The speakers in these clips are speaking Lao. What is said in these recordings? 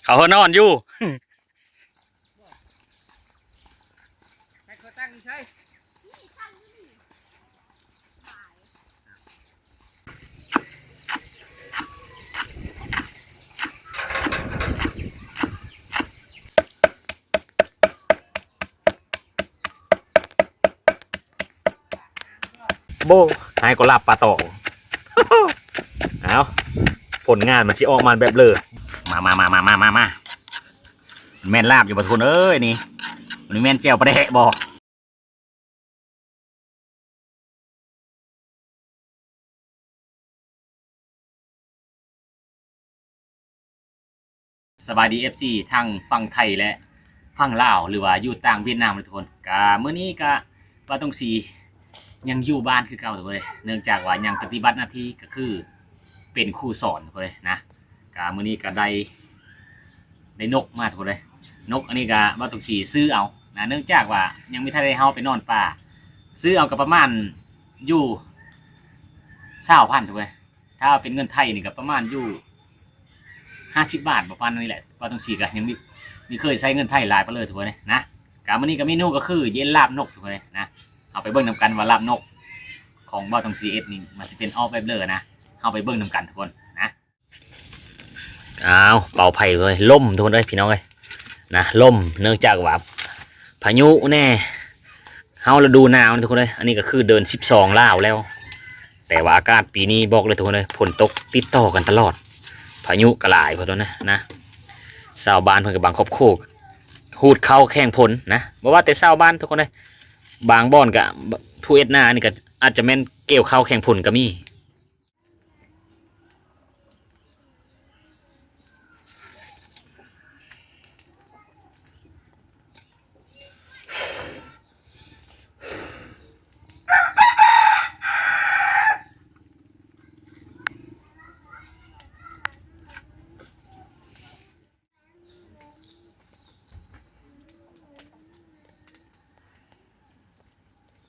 ເຂົາເຮີນອນຢູ່. ໃຫ້ເຂົາຕັ້ງຢູ່ໃສ? ໂບ້ ໃຫ້ກໍລາບປາຕອງ. ເອົາ ຜົນງານມັນຊິອອກມາແບບເລີ. ມາ ມາ ມາ ແມ່ນລາບຢູ່ບໍ່ທຸກຄົນເອີຍນີ້? ມັນແມ່ນແຈ່ວປາແດກບໍ່? ສະບາຍດີ ເອັຟຊີ ທັງຝັ່ງໄທ ແລະ ຝັ່ງລາວ ຫຼືວ່າຢູ່ຕ່າງຫວຽດນາມເລີຍທຸກຄົນ. ກະມື້ນີ້ກະ ບ່າວຕົງສີຍັງຢູ່ບ້ານຄືເກົ່າທຸກຄົນເອີຍ ເນື່ອງຈາກວ່າຍັງປະຕິບັດໜ້າທີ່ ກະຄືເປັນຄູສອນທຸກຄົນເອີຍນະ. ກະມື້ນີ້ກະໄດ້ ໄດ້ນົກມາທຸກຄົນເອີຍ. ນົກອັນນີ້ກະບ່າວຕົງສີຊື້ເອົານະ ເນື່ອງຈາກວ່າຍັງບໍ່ທັນໄດ້ເຮົາໄປນອນປ່າ ຊື້ເອົາກະປະມານຢູ່ຊາວພັນທຸກຄົນເອີຍ. ຖ້າເປັນເງິນໄທນີ້ກະປະມານຢູ່ຫ້າສິບບາດ ປະມານນີ້ແຫຼະ. ບ່າວຕົງສີກະຍັງບໍ່ ບໍ່ເຄີຍໃຊ້ເງິນໄທຫຼາຍປານເລີຍທຸກຄົນເອີຍນະ. ກະມື້ນີ້ກະເມນູກະຄືເຢັນລາບນົກທຸກຄົນເອີຍນະ. ເຮົາໄປເບິ່ງນຳກັນວ່າລາບນົກຂອງບ່າວຕົງສີເຮັດນີ້ ມັນຊິເປັນອອກແບບເລີນະ. ເຮົາໄປເບິ່ງນຳກັນທຸກຄົນນະ. ອ້າວ ເປົ່າໄຟເລີຍ ລົມທຸກຄົນເອີຍ ພີ່ນ້ອງເອີຍນະ. ລົມເນື່ອງຈາກວ່າພາຍຸແດ່ ເຮົາລະດູໜາວນະທຸກຄົນເອີຍ. ອັນນີ້ກະຄືເດືອນສິບສອງລາວແລ້ວ ແຕ່ວ່າອາກາດປີນີ້ບອກເລີຍທຸກຄົນເອີຍ ຝົນຕົກຕິດຕໍ່ກັນຕະຫຼອດ ພາຍຸກະຫຼາຍ ເພິ່ນວ່ານະ. ຊາວບ້ານເພິ່ນກະບາງຄອບຄົວ ຮູດເຂົ້າແຂ່ງຝົນນະ. ບໍ່ວ່າແຕ່ຊາວບ້ານທຸກຄົນເອີຍ ບາງບ່ອນກະ ຜູ້ເຮັດນານີ້ກະອາດຈະແມ່ນກ່ຽວເຂົ້າແຂ່ງຝົນກະມີ.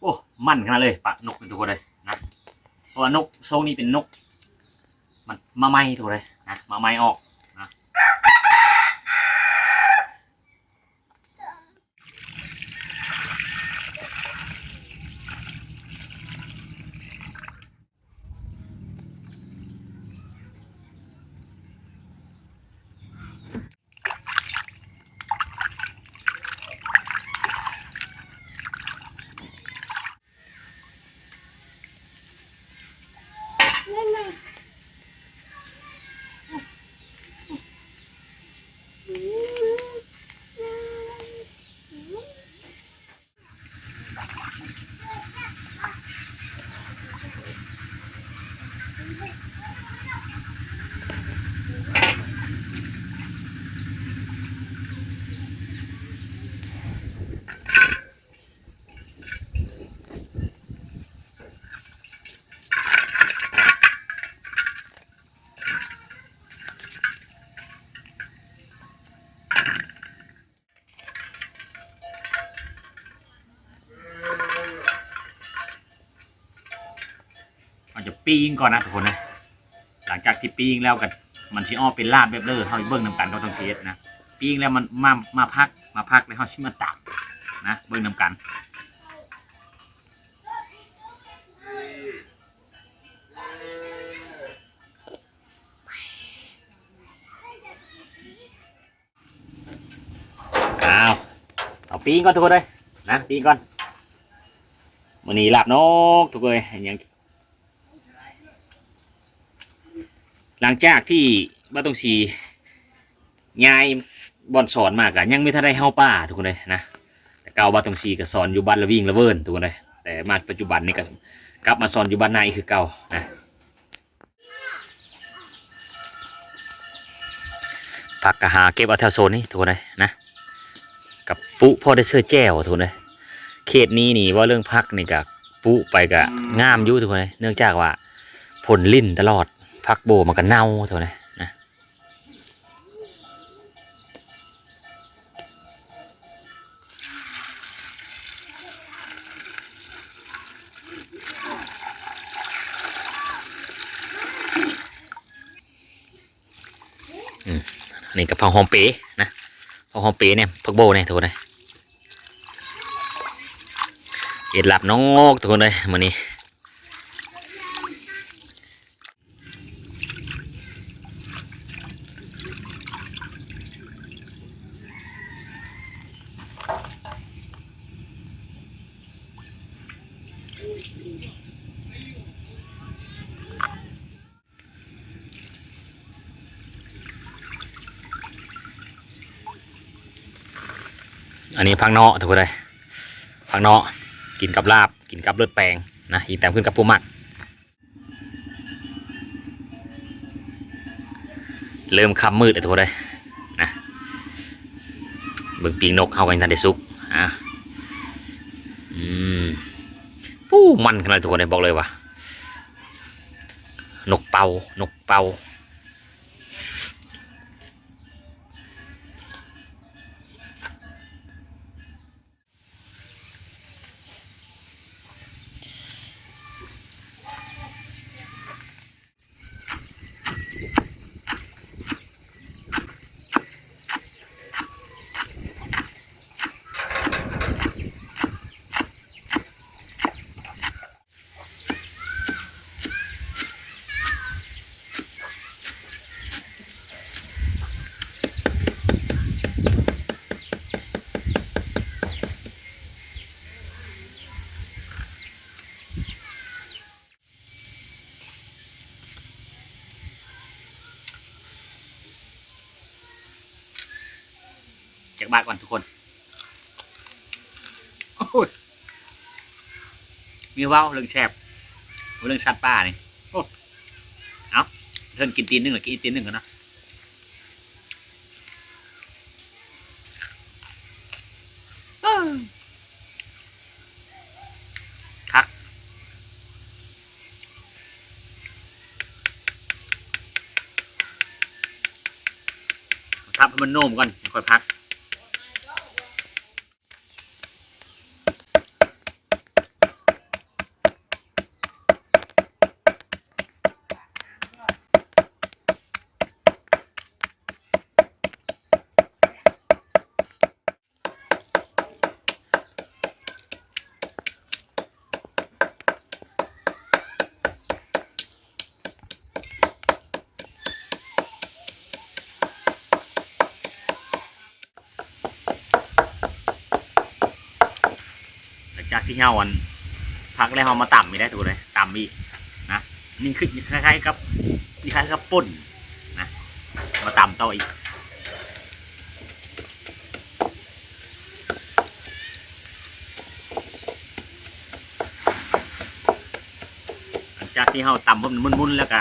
ໂອ້ ມັນຂະໜາດເລີຍ ປະນົກນີ້ທຸກຄົນເອີຍນະ. ເພາະວ່ານົກໂຊງນີ້ເປັນນົກ ມັນມາໃໝ່ທຸກຄົນເອີຍນະ ມາໃໝ່ອອກນະ. ເຮົາຈະປີ້ງກ່ອນນະທຸກຄົນເອີຍ. ຫຼັງຈາກທີ່ປີ້ງແລ້ວກະ ມັນຊິອອກເປັນລາບແບບເລີ ເຮົາເບິ່ງນຳກັນກັບທັງເຊດນະ. ປີ້ງແລ້ວມັນມາ ມາພັກ ມາພັກແລ້ວເຮົາຊິມາຕຳນະ ເບິ່ງນຳກັນ. ອ້າວ ເອົາປີ້ງກ່ອນທຸກຄົນເອີຍນະ ປີ້ງກ່ອນ. ມື້ນີ້ລາບນົກທຸກຄົນເອີຍ ຍັງ ຫຼັງຈາກທີ່ບ່າວຕົງສີຍ້າຍບ່ອນສອນມາກະຍັງບໍ່ທັນໄດ້ເຮົາປ່າທຸກຄົນເອີຍນະ. ແຕ່ເກົ່າບ່າວຕົງສີກະສອນຢູ່ບ້ານລະວິງລະເວີນທຸກຄົນເອີຍ ແຕ່ມາປັດຈຸບັນນີ້ກະກັບມາສອນຢູ່ບ້ານນາອີກຄືເກົ່ານະ. ຜັກກະຫາເກັບເອົາແຖວໂຊນນີ້ທຸກຄົນເອີຍນະ ກະປູກພໍໄດ້ເຊື້ອແຈ່ວທຸກຄົນເອີຍ. ເຂດນີ້ນີ້ເວົ້າເລື່ອງຜັກນີ້ກະປູກໄປກະງາມຢູ່ທຸກຄົນເອີຍ ເນື່ອງຈາກວ່າຝົນລິນຕະຫຼອດ ຜັກໂບມັນກະເນົ່າທຸກຄົນເອີຍນະ. ອືມ ອັນນີ້ກໍຜັກຫອມເປນະ ຜັກຫອມເປແດ່ ຜັກໂບແດ່ທຸກຄົນເອີຍ. ເຮັດລາບນົກທຸກຄົນເອີຍ ມື້ນີ້. ອັນນີ້ຜັກເນາະທຸກຄົນເອີຍ ຜັກເນາະ ກິນກັບລາບ ກິນກັບເລືອດແປງນະ ອີງຕາມຂຶ້ນກັບຜູ້ມັກ. ເລີ່ມຄ່ຳມືດແລ້ວທຸກຄົນເອີຍນະ. ເບິ່ງປີກນົກເຮົາກໍຍັງທັນໄດ້ສຸກ ອາ ອືມ ປູ້ ມັນຂະໜາດທຸກຄົນເອີຍ ບອກເລີຍວ່າ ນົກເປົ້າ ນົກເປົ້າ. ຈັກບາດກ່ອນທຸກຄົນ. ໂອ້ຍ ມີເວົ້າເລື່ອງແຊບ ເວົ້າເລື່ອງສັດປ່ານີ້ ໂອ້ ເອົາ ເພິ່ນກິນຕີນໜຶ່ງ ແລ້ວກິນອີກຕີນໜຶ່ງກ່ອນເນາະ. ຄັກ ພັກໃຫ້ມັນໂນມກ່ອນ ຄ່ອຍພັກ. ຫຼັງຈາກທີ່ເຮົາ ອັນ ພັກແລ້ວ ເຮົາມາຕຳອີກໄດ໋ທຸກຄົນເອີຍ ຕຳອີກນະ. ນີ້ຄືຄ້າຍໆກັບ ຄ້າຍໆກັບປົ່ນນະ ມາຕຳຕໍ່ອີກ. ຫຼັງຈາກທີ່ເຮົາຕຳໃຫ້ມັນໝຸ່ນໆແລ້ວກະ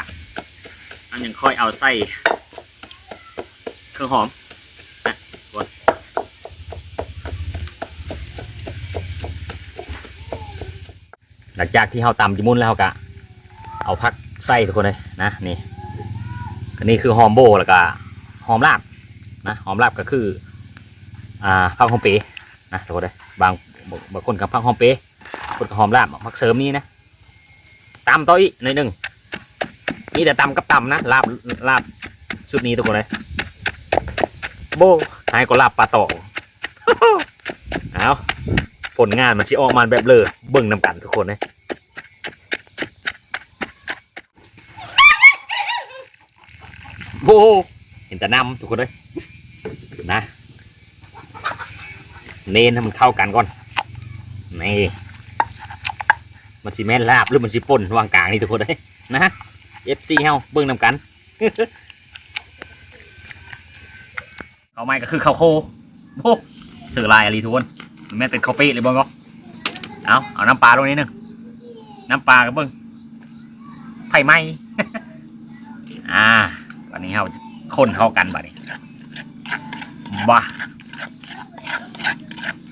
ເຮົາຍັງຄ່ອຍເອົາໃສ່ເຄື່ອງຫອມນະ. ຫຼັງຈາກທີ່ເຮົາຕຳຈະໝຸ່ນແລ້ວ ເຮົາກະເອົາຜັກໃສ່ທຸກຄົນເອີຍນະ. ນີ້ ອັນນີ້ຄືຫອມໂບ ແລ້ວກະຫອມລາບນະ. ຫອມລາບກໍຄື ອ່າ ຜັກຫອມເປນະທຸກຄົນເອີຍ. ບາງ ບາງຄົນກໍຜັກຫອມເປ ຄົນກໍຫອມລາບ ຜັກເສີມນີ້ນະ. ຕຳຕໍ່ອີກໜ້ອຍໜຶ່ງ ມີແຕ່ຕຳກັບຕຳນະ ລາບ ລາບຊຸດນີ້ທຸກຄົນເອີຍ. ໂບ ຫາຍກວ່າລາບປາຕອງ. ເອົາ ຜົນງານມັນຊິອອກມາແບບເລີ ເບິ່ງນຳກັນທຸກຄົນເອີຍ. ໂອ້ ເຫັນແຕ່ນ້ຳທຸກຄົນເອີຍນະ. ເນນໃຫ້ມັນເຂົ້າກັນກ່ອນ. ນີ້ ມັນຊິແມ່ນລາບ ຫຼື ມັນຊິປົ່ນຫວ່າງກາງນີ້ທຸກຄົນເອີຍນະ. ເອັຟຊີເຮົາເບິ່ງນຳກັນ. ເຂົ້າໃໝ່ກໍຄືເຂົ້າໂຄ. ໂອ້ ເສີຫຼາຍອີ່ຫຼີທຸກຄົນ. ແມ່ນເປັນເຂົ້າເປະເລີຍບໍ່ເນາະ. ເອົາ ເອົານ້ຳປາລົງນິດໜຶ່ງ. ນ້ຳປາກໍເບິ່ງ ໄຟໄໝ້. ອ່າ ບາດນີ້ເຮົາຄົນເຂົ້າກັນບາດນີ້. ບາ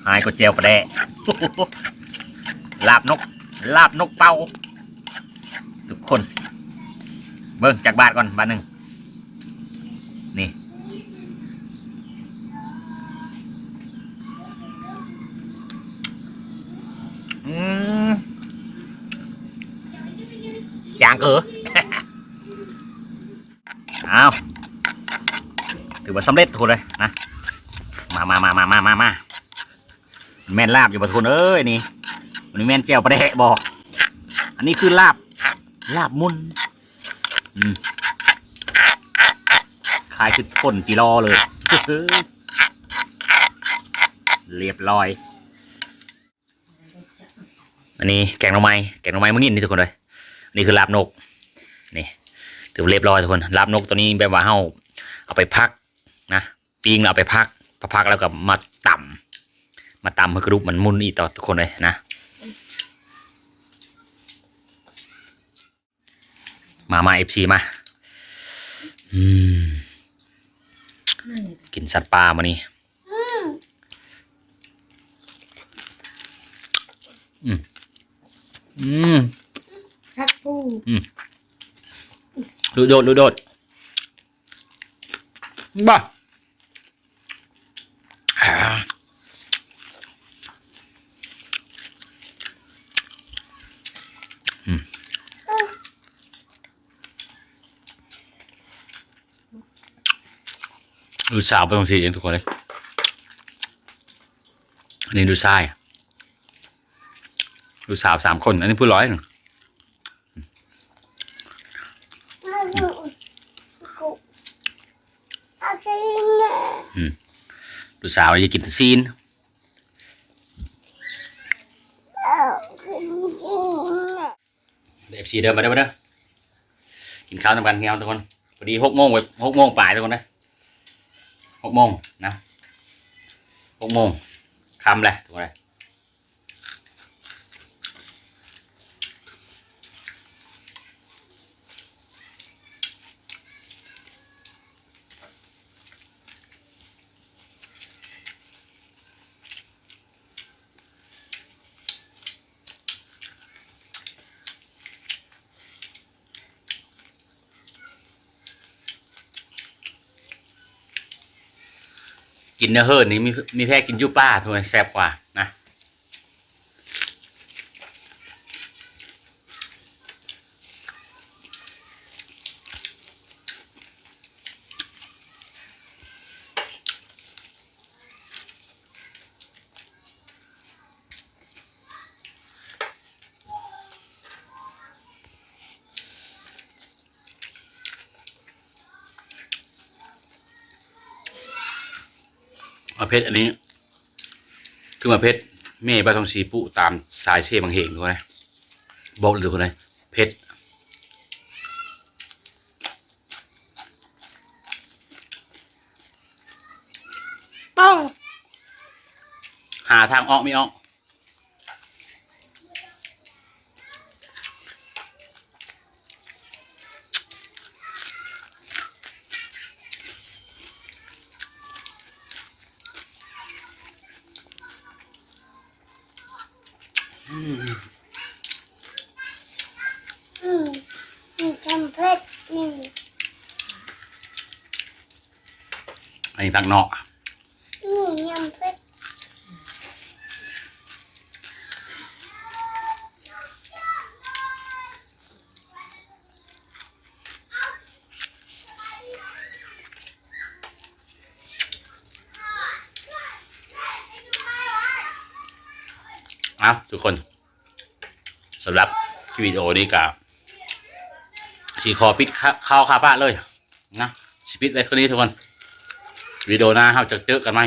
ຫາຍກວ່າແຈ່ວປາແດ່. ລາບນົກ ລາບນົກເປົ້າ. ທຸກຄົນ ເບິ່ງຈັກບາດກ່ອນ ບາດໜຶ່ງ ນີ້ ອືມ ຈາງເກີ. ອ້າວ ຖືວ່າສຳເລັດທຸກຄົນເອີຍນະ. ມາ ມາ ມາ ແມ່ນລາບຢູ່ບໍ່ທຸກຄົນເອີຍນີ້? ມັນແມ່ນແຈ່ວປາແດກບໍ່? ອັນນີ້ຄືລາບ ລາບໝຸ່ນ ອືມ ຄ້າຍຄືຕົ້ນຈີລໍເລີຍ. ຮຽບຮ້ອຍ. ອັນນີ້ແກງໜໍ່ໄມ້ ແກງໜໍ່ໄມ້ມື້ກິນນີ້ທຸກຄົນເອີຍ. ນີ້ຄືລາບນົກ ນີ້ຖືວ່າຮຽບຮ້ອຍທຸກຄົນ. ລາບນົກໂຕນີ້ແບບວ່າເຮົາເອົາໄປພັກນະ ປີ້ງແລ້ວເອົາໄປພັກ ພັກແລ້ວກໍມາຕຳ ມາຕຳໃຫ້ກະດູກມັນໝຸ່ນອີກຕໍ່ທຸກຄົນເອີຍນະ. ມາ ມາ ເອັຟຊີ ມາ ອືມ ກິນສັດປ່າມື້ນີ້. ອືມ ອືມ ອືມ ສັດປູ ອືມ ລູກໂດດ ລູກໂດດ ບ້າ. ອືມ ລູກສາວໄປໂຮງຮຽນທຸກຄົນເອີຍ. ອັນນີ້ລູກຊາຍ ລູກສາວສາມຄົນ ອັນນີ້ຜູ້ນ້ອຍໜຶ່ງ. ອືມ ລູກສາວຢາກກິນແຕ່ຊີ້ນ. ເອັຟຊີ ເດີ ມາເດີ ມາເດີ ກິນເຂົ້ານຳກັນ ກິນເຂົ້າທຸກຄົນ. ພໍດີຫົກໂມງ ຫົກໂມງປາຍທຸກຄົນເດີ ຫົກໂມງນະ ຫົກໂມງຄ່ຳແລ້ວທຸກຄົນເດີ. ກິນແນວເຮີນນີ້ ມີ ມີແພ້ກິນຢູ່ປ່າ ໂທ້ ແຊບກວ່ານະ. ໝາກເຜັດອັນນີ້ ຄືໝາກເຜັດແມ່ບ້ານທອງສີປູກຕາມສາຍເຊບັງເຫງ ທຸກຄົນເອີຍ. ບອກເລີຍທຸກຄົນເອີຍ ເຜັດ ເອົ້າ ຫາທາງອອກບໍ່ອອກ. ອືມ ອືມ ມີຄຳເຜັດນີ້ ອັນນີ້ຜັກເນາະ. ນີ້ຍຳເຜັດ ເອົ້າ ທຸກຄົນ ສຳລັບຄລິບວິດີໂອນີ້ກະຊິຂໍປິດຂ່າວຄາປະເລີຍນະ ຊິປິດໄວ້ເທົ່ານີ້ທຸກຄົນ. ວິດີໂອໜ້າເຮົາຈະເຈີກັນໃໝ່